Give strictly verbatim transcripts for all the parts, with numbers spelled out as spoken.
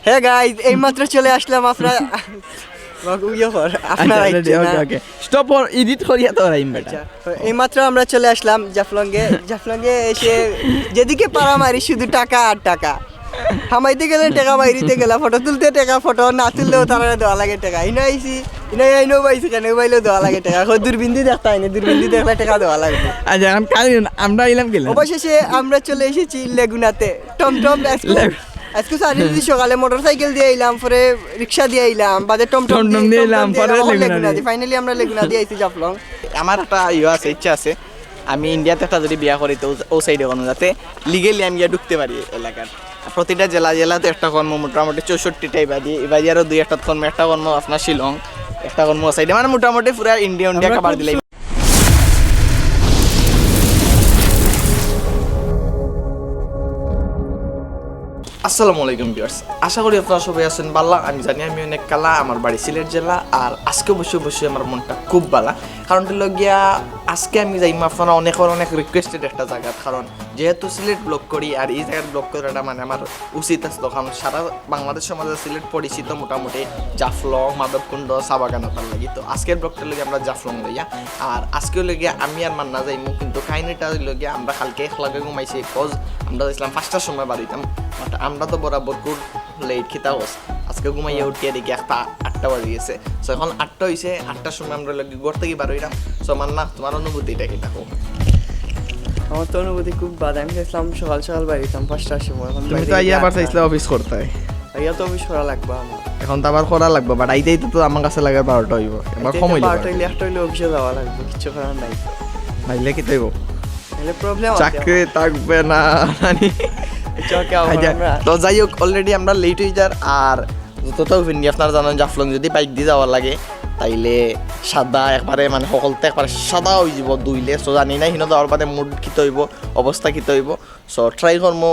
Hey guys, এইমাত্র চলে আসলাম আপনার বাবু, ইয়ে কর, আপনার আচ্ছা, আইছে ready, না। ওকে, ওকে। Stop কর, edit করিয়া তো রাইম বেটা। আচ্ছা, তো এইমাত্র আমরা চলে আসলাম জাফলংয়ে। জাফলংয়ে এসে যেদিকে পাড়া মারি শুধু টাকা আর টাকা। হামাইতে গেলে টাকা, বাইরিতে গেলে ফটো তুলতে টাকা, ফটো না তুললেও তারা দেওয়া লাগে টাকা। ইনো আইছি, ইনো আইনো বাইছি কেন, বাইলেও দেওয়া লাগে টাকা। এখন দূরবিন্দি দেখতে হয় না, দূরবিন্দি দেখলে টাকা দেওয়া লাগে। আচ্ছা, এখন কালি আমরা আইলাম গেলাম। অবশেষে আমরা চলে এসেছি লেগুনাতে। টমটম আজকে, লেগ- আজকে সারি যদি সকালে মোটরসাইকেল দিয়ে আইলাম, পরে রিক্সা দিয়ে আইলাম, বাদে টমটম টমটম দিয়ে দিয়ে আইলাম, টমটম দিয়ে পরে আইলাম, এখন লেগুনা লেগুনা দিয়ে। দিয়ে। Finally আমরা লেগুনা দিয়ে আইছি জাফলং। আমার একটা ইয়ে আছে, ইচ্ছা আছে, আমি ইন্ডিয়াতে একটা যদি বিয়া করি তো ও সাইডে কোনো, যাতে লিগেলি আমি গিয়া ঢুকতে পারি এলাকার। প্রতিটা জেলা জেলাতে একটা কর্ম, মোটামুটি চৌষট্টিটা ইবাদি, ইবাদি আরও দুই একটা কর্ম, একটা কর্ম আপনার শিলং, একটা কর্ম ও সাইডে, মানে মোটামুটি পুরা ইন্ডিয়া ইন্ডিয়া আমরা কাবার খুব দিলে। আসসালামু আলাইকুম ভিউয়ার্স, আশা করি আপনারা সবাই আছেন ভালা। আমি জানি আমি অনেক কালা, আমার বাড়ি সিলেট জেলা। আর আজকে অবশ্যই অবশ্যই আমার মনটা খুব ভালা, কারণটা হলো গিয়া আজকে আমি যাইমু আপনারা অনেকের অনেক রিকোয়েস্টেড একটা জায়গা, কারণ যেহেতু সিলেট ব্লগ করি আর এই জায়গার ব্লগ করাটা মানে আমার উচিত আসলো, কারণ সারা বাংলাদেশ সমাজে সিলেট পরিচিত মোটামুটি জাফলং, মাধবকুণ্ড, চা বাগান ওটার লাগি। তো আজকের ব্লগটা লাগি আমরা জাফলং লইয়া, আর আজকে হইলো গিয়া আমি আর মান্না যাইমু, কিন্তু কাহিনীটা হইলো গিয়া আমরা কালকে একলাগে ঘুমাইছি, কজ আমরা যাইছিলাম পাঁচটার সময় বাড়িতাম, বাট আমরা তো বরাবর খুব লেট খিতা হস। আজকে ঘুমাইয়া হ্যাঁ। উঠিয়া দেখি একটা আটটা বাজি গেছে। So এখন আটটা হইছে, আটটার সময় আমরা লাগি ঘর থেকে বার হইলাম। So মান্না, তোমার অনুভূতিটা কি দেখো? আমার তো অনুভূতি খুব বাদ। আমি চাইছিলাম সকাল সকাল বাড়িতাম পাঁচটার সময়, এখন তুমি তো আইয়া আবার চাইছিলা অফিস করতে। আইয়া তো অফিস করা লাগবে আমার। এখন তো আবার করা লাগবে, বাট আইতে আইতে তো আমার কাছে লাগে বারোটা হইব। এবার আইতে কম আইতে হইলে বারোটা হইলে একটা হইলে অফিসে যাওয়া লাগবে, কিচ্ছু করার নাই। নাইলে কি হইব? তাহলে প্রবলেম আছে। চাকরি থাকবে না, জানি। আচ্ছা, ওকে, আবার আচ্ছা, আমরা তো যাই হোক, অলরেডি আমরা লেট হয়ে যার। আর যতটাও ফিন্দি আপনারা জানেন, জাফলং যদি বাইক দিয়ে যাওয়া লাগে, তাইলে সাদা একবারে, মানে, হকলতে একবারে সাদা হয়ে যাব ধুইলে। So জানি না হিনো যাওয়ার বাদে মুড কিতা হইব, অবস্থা কিতা হইব। So ট্রাই করবো,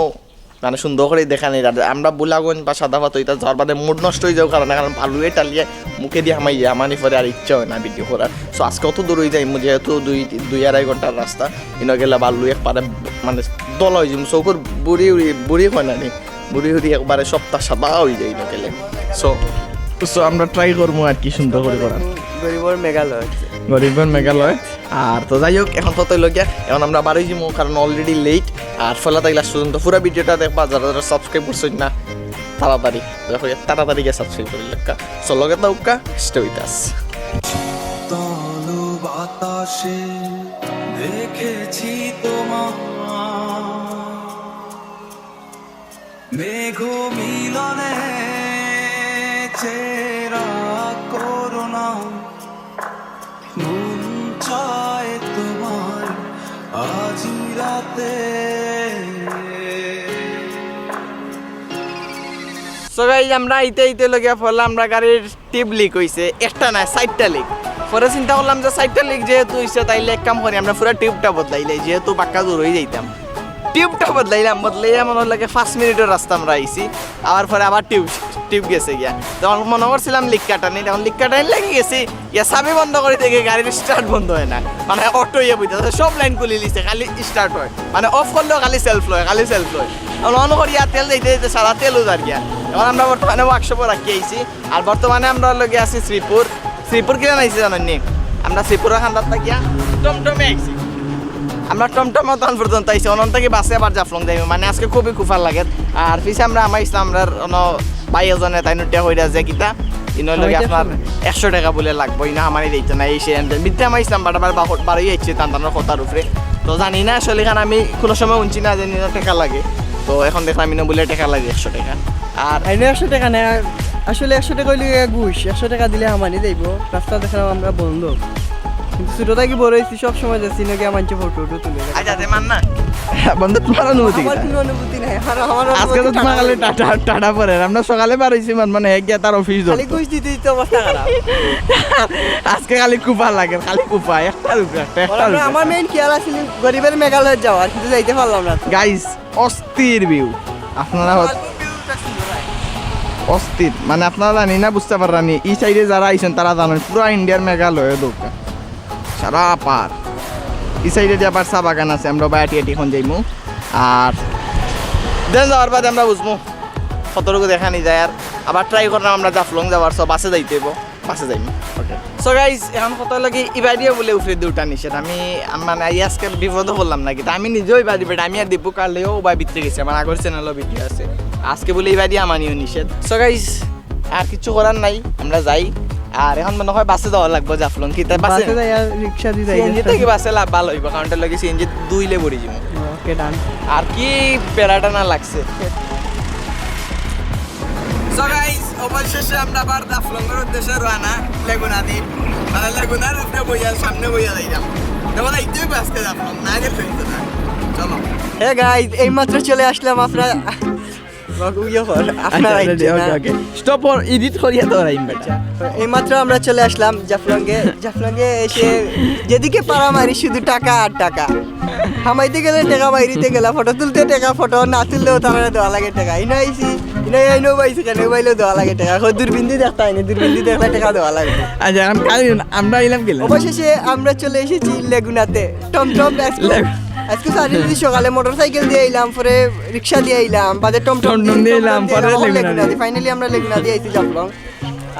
মানে, সুন্দর করে দেখা নেই। আর আমরা বুলাগঞ্জ বা সাদা পাথর এটা যাওয়ার বাদে মুড নষ্ট হয়ে যাওয়ার কারণে, কারণ বালুয়ে টালিয়ে মুখে দিয়ে হামাই যায়, হামানি পরে আর ইচ্ছা হয় না ভিডিও করার। So আজকে অত দূর হয়ে যাই, যেহেতু দুই দুই আড়াই ঘন্টার রাস্তা, ইনো গেলে বালু একবারে, মানে, দলা হয়ে যাবো, চোখের বুড়ি উড়ি, বুড়ি হয় না নি, বুড়ি উড়ি একবারে সপ্তাহ সাদা হয়ে যায় ইনো গেলে। So, so আমরা ট্রাই করবো আর কি সুন্দর করে করার। গরিবর মেঘালয়। গরিবর মেঘালয়। আর তো যাই হোক, এখন কত হইলো গিয়া, এখন আমরা বারোই যাবো, কারণ অলরেডি লেট। আর ফলা তাই লাস্ট পর্যন্ত পুরো ভিডিওটা দেখবা, যারা যারা সাবস্ক্রাইব করছো না, তাড়াতাড়ি, তাড়াতাড়ি গিয়ে সাবস্ক্রাইব করে লেখা। So লগে থাকুক্কা, stay with us। তলু বাতাসে দেখেছি তোমার মেঘ মিলনে চেরা করুণা, মন চায় তোমার আজি রাতে। So guys, আমরা আইতে আইতে লগে পড়লাম, আমরা গাড়ির টিউব লিক হইছে, একটা না, চাইরটা লিক। পরে চিন্তা করলাম যে চাইরটা লিক যেহেতু হইছে, তাইলে এক কাম করি, আমরা পুরা টিউবটা বদলাইলাই, যেহেতু বাক্কা দূর হয়ে যাইতাম। টিউবটা বদলাইলাম, বদলাইয়া মনে হলো কি পাঁচ মিনিটের রাস্তা আমরা আইছি, আবার পরে আবার টিউব, টিউব গেছে গিয়া। তখন মনে করছিলাম লিক কাটানি, তখন লিক কাটানি লাগি গেছি, ইয়া চাবি বন্ধ করে দেখি গাড়ির স্টার্ট বন্ধ হয় না, মানে অটো ইয়ে বুঝতে সব লাইন খুলি লিছে, খালি স্টার্ট হয়, মানে অফ করলেও খালি সেলফ লয়, খালি সেলফ লয়। এখন অন করিয়া তেল দিতে দিতে সারা তেল উজার গিয়া। এখন আমরা বর্তমানে ওয়ার্কশপে রাখি আইছি। আর বর্তমানে আমরা লগে আছি শ্রীপুর। শ্রীপুর কিলা আইছি জানেন নি? আমরা শ্রীপুরের খান্দাত থাকিয়া টমটমে আইছি। আমরা টমটমে তখন পর্যন্ত আইছি, অনন্ত কি বাসে আবার জাফলং যাইবো, মানে আজকে খুবই কুফার লাগে। আর পিছে আমরা আমার ইসলাম, আমরা অন্য ভাই এজনে তাই নুটিয়া কইরা যে কিতা, ইনো লগে আপনার একশো টাকা বলে লাগবো, ইনো আমারই দিতে না, এই সে এমনি মিথ্যা আমার ইসলাম, বাট আবার বারোই আইছে তান তানোর কথার উপরে। তো জানি না আসলে এখানে আমি কোনো সময় শুনছি না যে ইনো টাকা লাগে। তো এখন দেখলাম ইনো বলে টাকা লাগে একশো টাকা। আর এনে একশো টাকা নেয়, আসলে একশো টাকা হইলে গিয়া ঘুষ, একশো টাকা দিলে হামানি যাইব, রাস্তা দেখলাম আমরা বন্ধ। কিন্তু ছোট থাকি বড় হইছি, সব সময় যাচ্ছি নাকি আমার ফটো উটো তুলে। আচ্ছা, দে মান না। বন্ধু, তোমার অনুভূতি আমার কিতা? কোনো অনুভূতি নাই, আমার, আমার আজকে তো অনুভূতি তোমার খালি খারাপ। টাটা, টাটা পরে। আমরা সকালে বার হইছি, মান, মানে, এক গিয়া তার অফিস খালি ধরতো। ঘুষ দিতে দিতে অবস্থা খারাপ। আজকে খালি কুপা লাগে, খালি কুপা, একটা রুপি, একটা, একটা ওরা রুপি। আমার মেইন খেয়াল আছিল গরিবের মেঘালয় যাওয়ার, কিন্তু যাইতে পারলাম না তো। গাইস, অস্থির ভিউ। আপনারা হত-, অস্থির, মানে, আপনারা জানি না, বুঝতে পাররা নি। এই সাইডে যারা আইছেন, তারা জানেন, পুরা ইন্ডিয়ার মেঘালয় দৌড়া, সারা পার। এই সাইডে যে আবার চা বাগান আছে, আমরা বাই আটি আটি এখন যাইমু। আর দেন যাওয়ার বাদে আমরা বুঝমু। কতটুকু দেখা নি যায়। আর আবার ট্রাই করলাম আমরা জাফলং যাওয়ার, সো বাসে যাইতে হইব, বাসে যাইমু। ওকে। সো গাইস, এখন কথা হলো কি, ইবাদিও বুলে উপরে দি উঠা নিষেধ। আমি আম-, মানে, আই আজকে বিপদে পড়লাম নাকি, তা আমি নিজেও ইবাদি, but আমি আর দীপু কালেও বা ভিতরে গেছি, আমার আগর চ্যানেলও ভিডিও আছে। আজকে বুলে ইবাদি আমানিও নিষেধ। সো গাইস, আর কিছু করার নাই, আমরা যাই। আর এখন মনে হয় বাসে যাওয়া লাগবো জাফলং, কি তাই বাসে? বাসে যাই আর রিক্সা দি যাই। সিএনজি থাকি বাসে লাভ ভালো হইব, কারণ এটা লাগে সিএনজি দুইলে পড়ি যাবো। ওকে, ডান। আর কি প্যারাটা না লাগছে। সো গাইস, অবশেষে আমরা আবার জাফলংয়ের উদ্দেশ্যে রওনা, লেগুনা দি। মানে লেগুনার উপরে বইয়া, সামনে বইয়া যাইলাম। দেখো, এইটাই বাসকে জাফলং, না গেলে হইতো না। চলো। হে গাইস, এইমাত্র চলে আসলাম আপনার, লগ উইও কর, আপনার আচ্ছা, আইছে ready, না। ওকে, ওকে। স্টপ কর, এডিট করিয়া তো রাইম বেটা। এইমাত্র আমরা চলে আসলাম জাফলংয়ে। জাফলংয়ে এসে যেদিকে পাড়া মারি শুধু টাকা আর টাকা। হামাইতে গেলে টাকা, বাইরিতে গেলে ফটো তুলতে টাকা, ফটো না তুললেও তারা দেওয়া লাগে টাকা। ইনো আইছি, ইনো আইনো পাইছি কেন, পাইলেও দেওয়া লাগে টাকা। এখন দূরবীন দি দেখতে হয়নি, দূরবীন দি দেখলে টাকা দেওয়া লাগে। আচ্ছা, এখন কাল আমরা আইলাম গেলাম। অবশেষে আমরা চলে এসেছি লেগুনাতে। টমটম এক্সপ্রেস, লেগ- এক্সপ্রেস আর্লি যদি সকালে মোটরসাইকেল দিয়ে আইলাম, পরে রিক্সা দিয়ে আইলাম, বাদে টমটম টমটম দিয়ে দিয়ে আইলাম, টমটম দিয়ে পরে আইলাম, লেগুনা লেগুনা দিয়ে। দিয়ে। ফাইনালি আমরা লেগুনা দিয়ে আইছি জাফলং।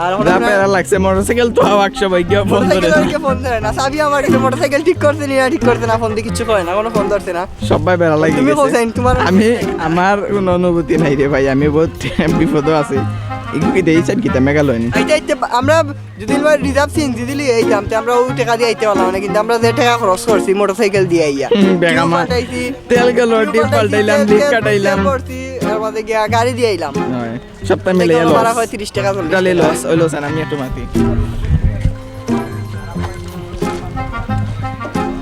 আর যা হঠাৎ প্যারা লাগছে, মোটরসাইকেল তো হাওয়া একশো ভাই গিয়া ফোন ধরে মোটরসাইকেল না। আর কি ফোন ধরে না, চাবি আমার কাছে, মোটরসাইকেল ঠিক করছে নি না, ঠিক করছে না, ফোন দিয়ে কিচ্ছু করে না, কোনো ফোন ধরছে না। সব ভাই প্যারা তুমি লাগছে। হোসেন, তোমার আমি, আমার কোনো অনুভূতি নাই রে ভাই, আমি বহুত বিপদে আছি। এগুলো কি দেই চান কিতা মেঘালয় নি? এইটা, এইটা আমরা যদি আমরা রিজার্ভ সিএনজি দিলি এই দাম, তে আমরা ওই টাকা দিয়ে আইতে পারলাম না, কিন্তু আমরা যে টাকা খরচ করছি মোটরসাইকেল দিয়ে আইয়া, হুম, বেগা টিউব মা-, পাল্টাইছি, তেল গেল, টিউব টিউব পাল্টাইছি, পাল্টাইলাম, তেল, লিক তেল, কাটাইলাম। তেল ভরছি, এর বাদে গিয়া গাড়ি দিয়ে আইলাম। হয়। সপ্তাহ মিলে দেখো, গেল। ভাড়া হয় ত্রিশ টাকা, চল্লিশ টোটালি টাকা। লস, ওই লস, আমি একটু মাতি।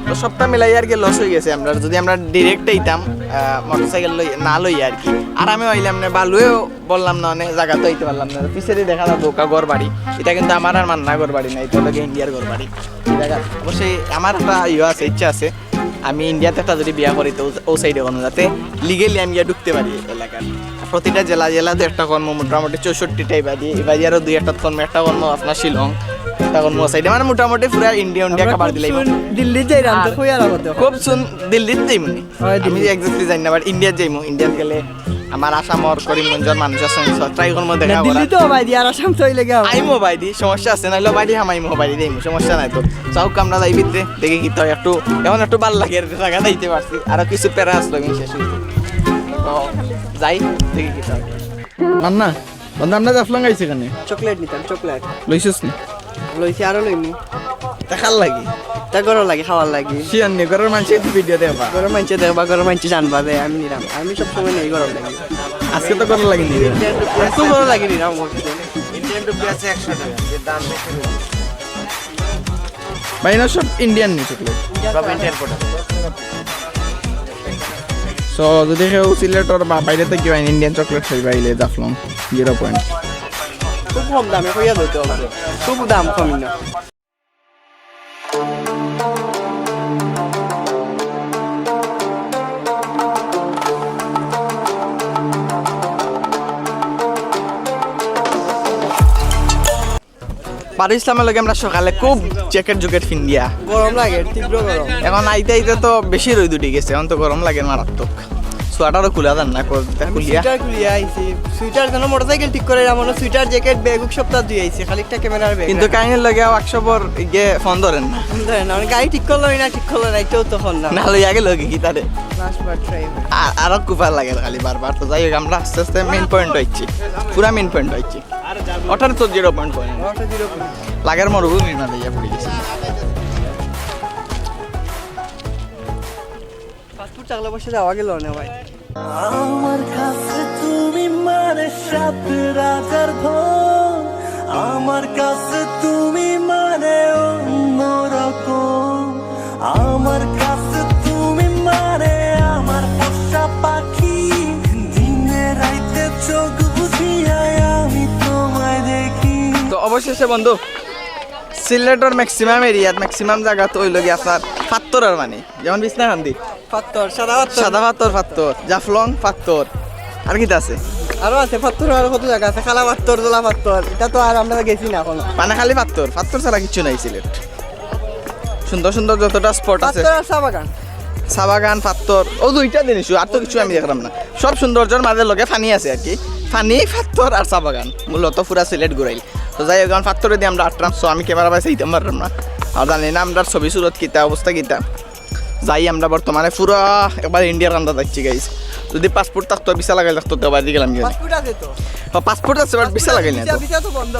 তো সপ্তাহ মিলাই আর কি লস হয়ে গেছে আমরা, যদি আমরা ডাইরেক্ট আইতাম, আহ, মোটরসাইকেল লই, না লই আর কি। আর আমি আইলাম না, বালুয়েও বললাম না, অনেক জায়গা তো আইতে পারলাম না। পিছেদি দেখা যাবো কা ঘর বাড়ি, এটা কিন্তু আমার আর মান্না ঘর বাড়ি না, এটা হলো গিয়ে ইন্ডিয়ার ঘর বাড়ি। এই জায়গা অবশ্যই আমার একটা ইয়ে আছে, ইচ্ছা আছে, আমি ইন্ডিয়াতে একটা যদি বিয়া করি তো ও সাইডে কোনো যাতে লিগেলি আমি গিয়া ঢুকতে পারি এলাকার। প্রতিটা জেলা জেলা দু একটা কর্ম মোটামুটি চৌষট্টিটা ইবাদি, ইবাদি আরও দুই একটা কর্ম, একটা কর্ম আপনার শিলং, একটা কর্ম সাইডে, মানে মোটামুটি পুরা ইন্ডিয়া ইন্ডিয়া আমরা খাবার খুব দিলাই। সুন দিল্লি যাইলাম তো আর কই আর হতে খুব সুন দিল্লিত যাইমুনি। হয় আমি দিল্লি। এক্স্যাক্টলি জানি না, বাট ইন্ডিয়াত যাইমু, ইন্ডিয়াত গেলে আমার আসামর করিমগঞ্জর মানুষ আছে, ট্রাই করবো না দেখা দিল্লি করার। তো ভাই দি, আর আসাম তো হইলে গেও। আইমো ভাই দি, সমস্যা আছে, নাইলে ভাই দি হামাইমো ভাই দি, সমস্যা নাই তো। যাও আমরা যাই ভিতরে, দেখি কিতা হয় একটু, এখন একটু ভালা লাগে, জায়গা যাইতে পারছি, আরো কিছু প্যারা আসলো, আমি শেষ হইছে। তো যাই, দেখি কিতা হয়। মান্না, বন্ধু, আমরা জাফলং আইছি কেনে? চকলেট নিতাম, চকলেট। লইছস নি? লইছি, আরো লইমু। তা খার লাগি? তা ঘরর লাগি, খাওয়ার লাগি। শিয়ান নি, ঘরর মানষে তো ভিডিও দেখবা। ঘরর মানষে দেখবা, ঘরর মানষে জানবা যে আমি নিলাম। আমি সব সময় নেই ঘরর লাগি। আজকে তো ঘরর লাগি নি। আজকে ঘরর লাগি নিলাম, অবশ্যই। ইন্ডিয়ান রুপি আছে একশো টাকা, যে দাম বেশি হইছে। ভাই, না সব ইন্ডিয়ান নি চকলেট? সব ইন্ডিয়ান প্রোডাক্ট। সো, যদি কেউ সিলেটর বা বাইরে থাকি ইন্ডিয়ান চকলেট খাইবা, আইলে জাফলং, জিরো পয়েন্ট। খুব কম দামে কইয়া দিতে হবে। খুব দাম কম না। বারো ইসলামের লগে আমরা সকালে খুব জ্যাকেট জুকেট ফিন্দিয়া। গরম লাগে, তীব্র গরম। এখন আইতে আইতে তো বেশি রোদ উঠি গেছে, এখন তো গরম লাগে মারাত্মক। সোয়েটারও খুলা যার না, কো-, তা আমি খুলিয়া। সোয়েটার খুলিয়া আইছি। সোয়েটার যেন মোটরসাইকেল ঠিক করে, এমন সোয়েটার, জ্যাকেট, ব্যাগ, সবটা ধুই আইছি, খালি একটা ক্যামেরার ব্যাগ কিন্তু আছে। কাহিনীর লগে ওয়ার্কশপর গিয়ে ফোন ধরেন না। ফোন ধরেন না, মানে গাড়ি ঠিক করলো না, ঠিক করলো না, এটাও তো ফোন না। না লইয়া গেল কি, কি তারে? লাস্ট বার ট্রাই। আ-, আরো কুপার লাগে খালি বারবার। তো যাই হোক, আমরা আস্তে আস্তে মেইন পয়েন্ট হইছি, পুরা মেইন পয়েন্ট হইছি। ওটার তো জিরো পয়েন্ট পয়েন্ট। ওটা জিরো পয়েন্ট। লাগের মরুভূমির মাঝে গিয়ে পড়ে গেছি। পাসপোর্ট থাকলে বসে যাওয়া গেল না ভাই। আমার কাছে তুমি মানে সাত রাজার ধন, আমার কাছে তুমি মানে অন্যরকম, আমার কাছে তুমি মানে আমার পোষা পাখি, দিনে রাইতে চোখ বুজিয়া আমি তোমায় দেখি। তো অবশেষে বন্ধু, সিলেটর ম্যাক্সিমাম এরিয়াত, ম্যাক্সিমাম জায়গাত ওই লগে আপনার ফাত্তরর মানে, যেমন বিছনাকান্দি। ফাত্তর, সাদা ফাত্তর। সাদা ফাত্তর, ফাত্তর, জাফলং ফাত্তর। আর কিতা আছে? আরো আছে ফাত্তর, আরো কত জায়গা আছে, কালা ফাত্তর, জলা ফাত্তর। এটা তো আর আমরা গেছি না এখনো। মানে খালি ফাত্তর, ফাত্তর ছাড়া কিচ্ছু নাই সিলেট। সুন্দর সুন্দর যতটা স্পট আছে। ফাত্তর আর চা বাগান। চা বাগান, ফাত্তর, ও দুইটা জিনিস, আর তো কিছু আমি দেখলাম না। সব সৌন্দর্যর মাঝে লগে পানি আছে আর কি। পানি, পাথর আর চা বাগান, মূলত পুরা সিলেট ঘুরাইল। তো যাই হোক, এখন পাথরেদি আমরা আটরাম, so আমি ক্যামেরা বায় চাইতাম পাররাম না, আর জানি না আমরার ছবি সুরত কিতা, অবস্থা কিতা। যাই, আমরা বর্তমানে পুরা একবার ইন্ডিয়ার কান্দা যাইচ্ছি, গাইস। যদি পাসপোর্ট থাকতো, ভিসা লাগাইল থাকতো, তো বাড়ি গেলাম গিয়া। পাসপোর্ট আছে তো। ও, পাসপোর্ট আছে, but ভিসা লাগাইল না তো। ভিসা তো বন্ধ,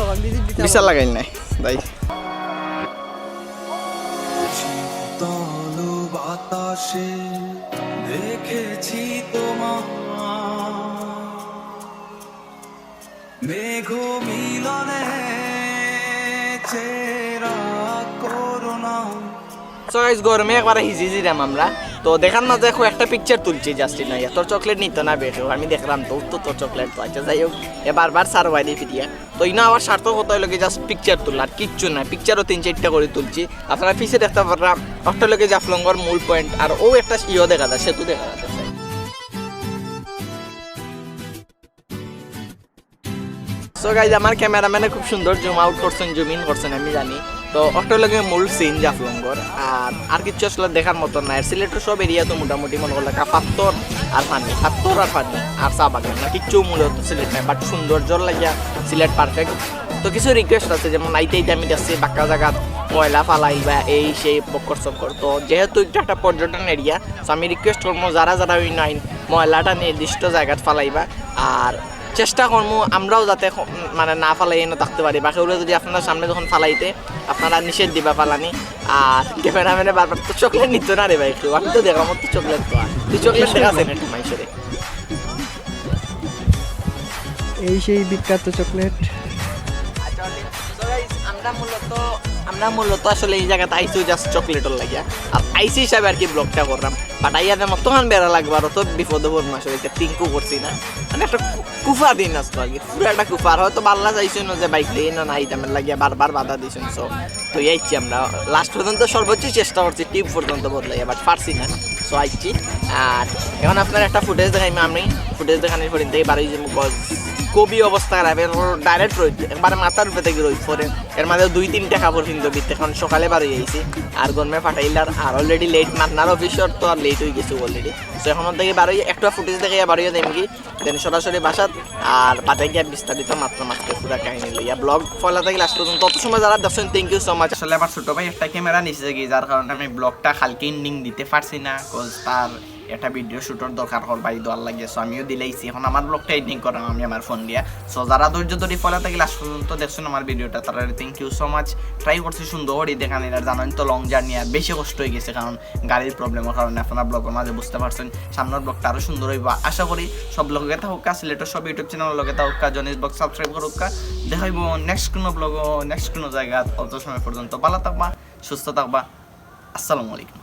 ভিসা লাগাইল না। যাই। শীতল বাতাসে দেখেছি তোমার মেঘ মিলনে চেরা করুণা। So guys, গরমে একবারে হিজি যিরাম আমরা। তো দেখার মাঝে খুব একটা পিকচার তুলছি, জাস্ট না, তোর চকলেট নিত না বেশি, আমি দেখলাম তো, তো তোর চকলেট তো। আচ্ছা, যাই হোক, এ বারবার সার বাইরে ফিরিয়া। তো ইনো আবার সার্থক কথা হইলো কি, জাস্ট পিকচার তুললা, আর কিচ্ছু না। পিকচারও তিন চারটা করে তুলছি, আপনারা পিছে দেখতে পাররা। অট্টলকে জাফলংগর মূল পয়েন্ট, আর ও একটা ইয়ো দেখা যায়, সেতু দেখা যাচ্ছে। So guys, আমার ক্যামেরাম্যানে খুব সুন্দর জুম আউট করছেন, জুম ইন করছেন, আমি জানি। তো অট্টলকে মূল সিন জাফলংগর, আর আর কিচ্ছু আসলে দেখার মতো নাই। সিলেটের সব এরিয়া তো মোটামুটি মনে করলে কা পাথর আর পানি, পাথর আর পানি আর চা বাগান, না কিচ্ছু মূলত সিলেট নাই, বাট সৌন্দর্য লাগিয়া সিলেট পারফেক্ট। তো কিছু রিকোয়েস্ট আছে, যেমন আইতে আইতে আমি দেখছি বাক্কা জাগাত ময়লা ফালাইবা, এই সেই বক্কর চক্কর। তো যেহেতু এটা একটা পর্যটন এরিয়া, তো আমি রিকোয়েস্ট করবো যারা যারা ওই নাইন ময়লাটা নির্দিষ্ট জায়গাত ফালাইবা, আর চেষ্টা করবো আমরাও যাতে খ-, মানে না ফালাই এনে থাকতে পারি। বাকি ওরা যদি আপনার সামনে যখন ফালাইতে, আপনারা নিষেধ দিবা ফালানি। আর ক্যামেরাম্যানে বারবার তো চকলেট নিত না রে ভাই, কেউ, আমি তো দেখলাম তো চকলেট খাওয়া। তুই চকলেট দেখাস না একটু মানুষরে। এই সেই বিখ্যাত চকলেট। আচ্ছা, so guys, আমরা মূলত, আমরা মূলত আসলে এই জাগাত আইছি just চকলেটর লাগিয়া, আর আইছি হিসাবে আর কি ব্লগটা করলাম। বাট আইয়া যে মতখান বেড়া লাগবো, আর অত বিপদে পড়বো আসলে, এটা থিঙ্কও করছি না। মানে একটা কু-, কুফা দিন আসতো আর কি, পুরো একটা কুফা। আর হয়তো বাল্লা চাইছি না যে বাইক দিয়ে না, না, এটা আমার লাগিয়া বারবার বাধা দিছেন। So তো এই আইছি আমরা, লাস্ট পর্যন্ত সর্বোচ্চ চেষ্টা করছি টিউব পর্যন্ত বদলাইয়া, বাট পারছি না। So আইছি, আর এখন আপনার একটা ফুটেজ দেখাইমু আমি। ফুটেজ দেখানোর পরে থেকে বারোই যাবো, কজ খুবই অবস্থা খারাপ। এর ডাইরেক্ট রোদ, একবারে মাথার উপরে থেকে রোদ পড়ে। এর মাঝে দুই তিনটা কাপড় পিনতে পিনতে এখন সকালে বারোই আইছি। আর গরমে ফাটাইল আর, আর অলরেডি লেট, মান্নার অফিসর তো আর লেট হয়ে গেছে অলরেডি। তো এখন থেকে বারোই একটা ফুটেজ দেখে বারোই দেন কি, দেন সরাসরি বাসাত। আর বাদে গিয়া বিস্তারিত মাত্র মাত্র পুরা কাহিনী লইয়া ব্লগ ফলা থাকি লাস্ট পর্যন্ত। তত সময় যারা দেখছেন, thank you so much। আসলে আমার ছোট ভাই একটা ক্যামেরা নিছে কি, যার কারণে আমি ব্লগটা কালকে এন্ডিং দিতে পারছি না, কজ তার একটা ভিডিও শুটর দরকার হল ভাই, দোয়ার লাগে। So আমিও দিলাইছি, এখন আমার ব্লগটা এন্ডিং করাম আমি আমার ফোন দিয়া। So যারা ধৈর্য ধরে ফলা থাকি লাস্ট পর্যন্ত দেখছেন আমার ভিডিওটা, তারা thank you so much। Try করছি সুন্দর করে দেখানির, আর জানেন তো লং জার্নি আর বেশি কষ্ট হয়ে গেছে, কারণ গাড়ির প্রবলেমের কারণে। আপনারা ব্লগের মাঝে বুঝতে পারছেন, সামনের ব্লগটা আরো সুন্দর হইব আশা করি। সব লগে থাকুক্কা, সিলেটের সব ইউটিউব চ্যানেল লগে থাকুক্কা, জনিস ব্লগ সাবস্ক্রাইব করুক্কা। দেখা হইব নেক্সট কোনো ব্লগ, নেক্সট কোনো জায়গা। অত সময় পর্যন্ত ভালো থাকবা, সুস্থ থাকবা। আসসালামু আলাইকুম।